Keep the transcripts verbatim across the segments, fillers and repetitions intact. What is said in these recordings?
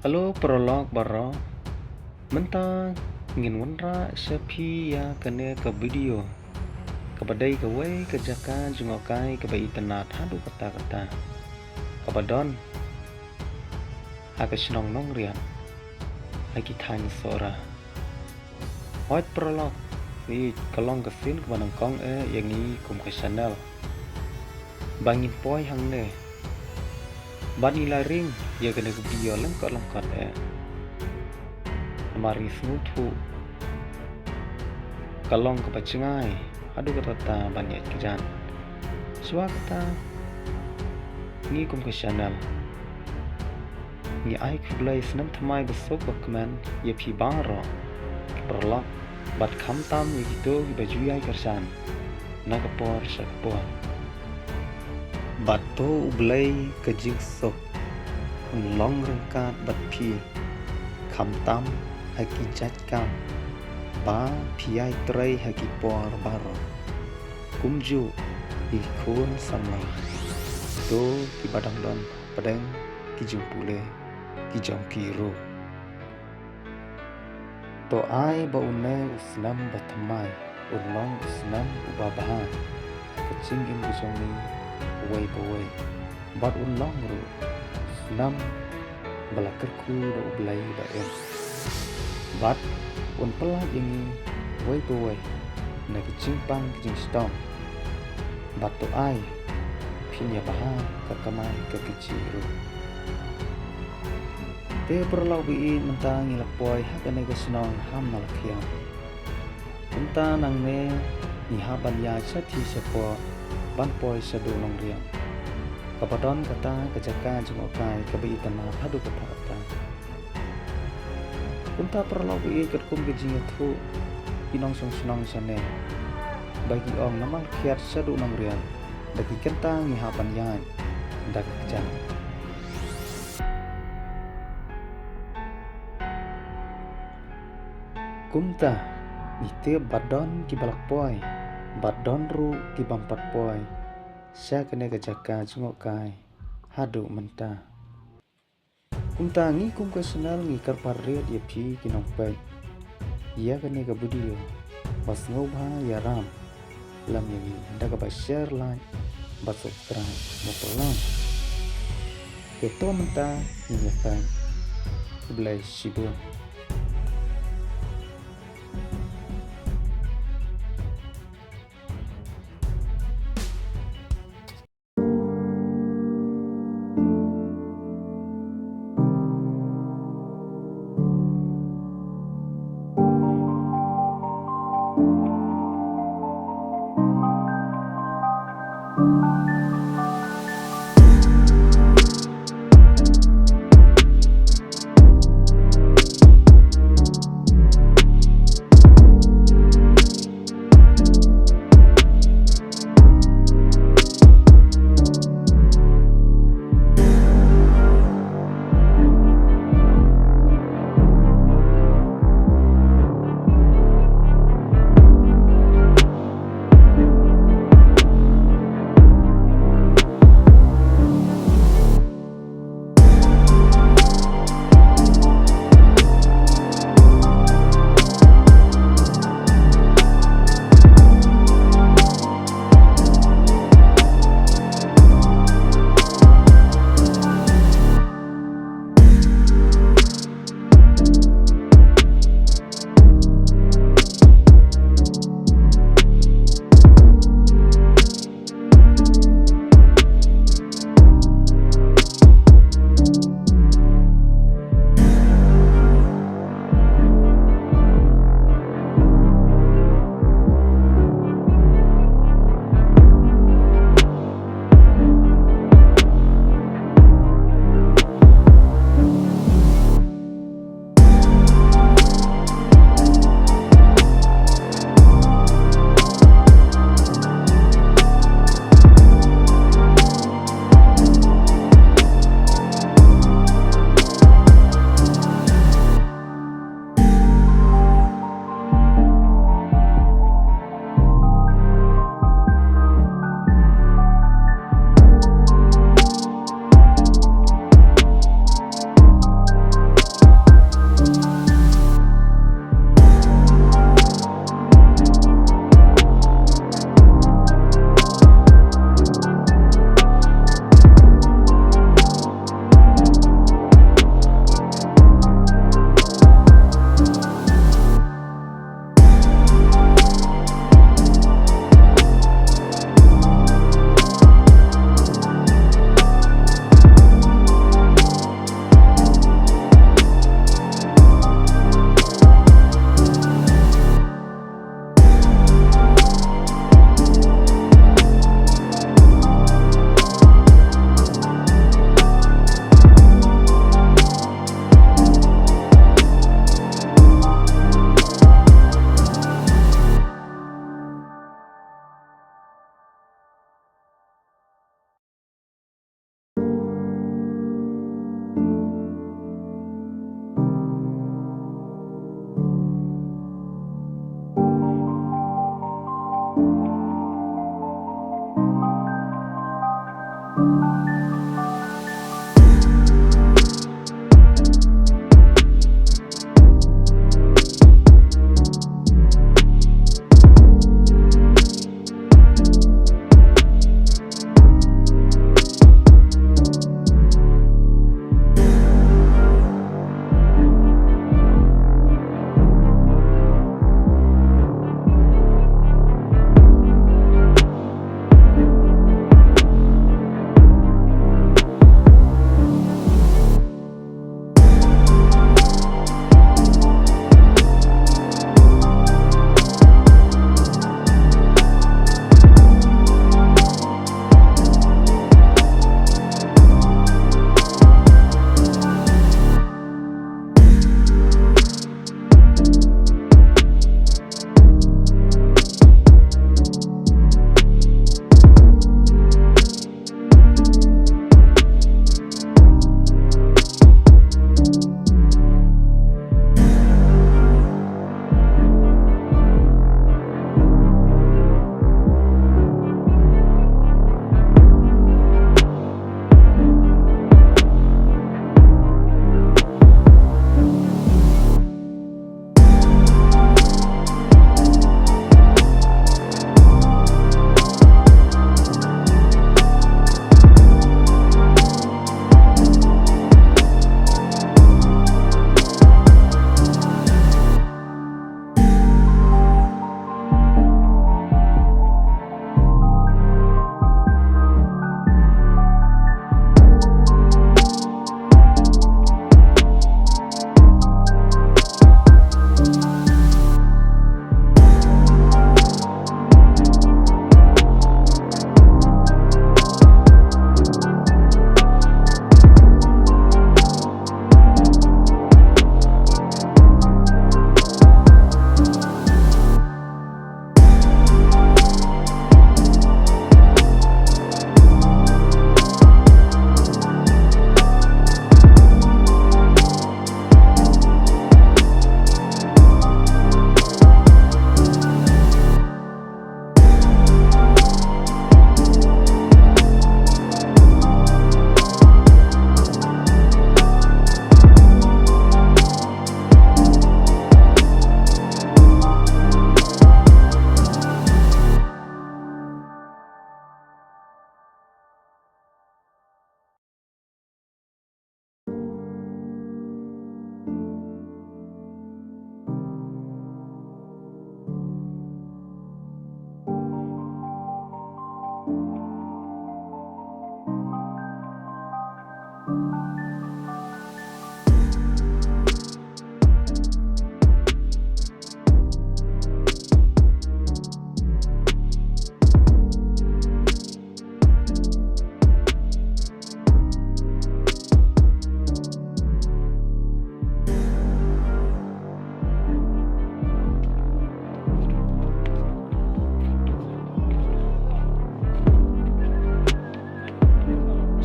Hello paralok baroh. Mynta ngin wanrah sha phi ïa kane ka video kaba dei kawei ka jaka jngohkai kaba itynnad haduh katta katta, kaba don ha ka shnong Nongriat, ha ki thaiñ Sohra. Hooid paralok, ngi, ka long ka sien kaba nyngkong eh ïa ngi kum ka channel ba ngin poi hangne. Bad ngi la ring ïa kane ka video lyngkot lyngkot eh, namar ngi sngewthuh ka long kaba jngai haduh katta katta ban ïaid kjat. Shuwa kata, ngi kum ka channel ngi ai khublei snem thymmai basuk bakmen ïa phi baroh ki paralok, bad khamtam ïa kito kiba ju ïai kyrshan na ka por sha ka por. Bad to U Blei ka jingsuk un long ryngkat bad phi, khamtam ha ki jait kam ba phi ïai trei ha ki por baroh, kumjuh ïa ki khun samla, to kiba dang don hapdeng ki jingpule ki jong ki ruh. To ai ba une u snem ba thymmai un long u snem uba bha ha ka jingim ka jong ngi uwei pa uwei, bad un long ruh u snem ba la kyrkhu da U Blei ba im, bad un pyllait ïa ngi uwei pa uwei na ka jingpang ka jingshitom. Bad to ai phin ïa bha ka kamai ka kajih ruh. Te paralok ba ïeit, mynta ngi la poi ha kane ka shnong Hamnalakhiang. Kumta nangne ngi hap ban ïaid shathie shapoh ban poi shaduh Nongriat, kaba don kata ka jaka jngohkai kaba itynnad haduh katta katta. Kumta paralok ba ïeit, katkum ka jingïathuh ki nongshong shnong shane ba ki ong namar khiat shaduh Nongriat, da ki kynta ngi hap ban ïaid da ka kjat. Kumta ngi tip ba don kiba la poi, ba don ruh ki bym pat poi sha kane ka jaka jngohkai haduh mynta. Kumta ngi kum ka channel ngi kyrpad rit ïa phi ki nongpeit ïa kane ka video ba sngewbha ïaram lem ïa ngi da kaba share, like bad subscribe mo paralok. Te to mynta ngin ïa peit. Khublei shibun.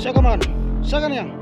Sha kaman, sha kaniang.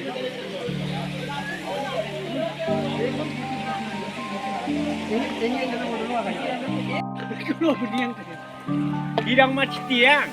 Ki dang mat tiang.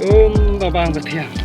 Um, babang betiang.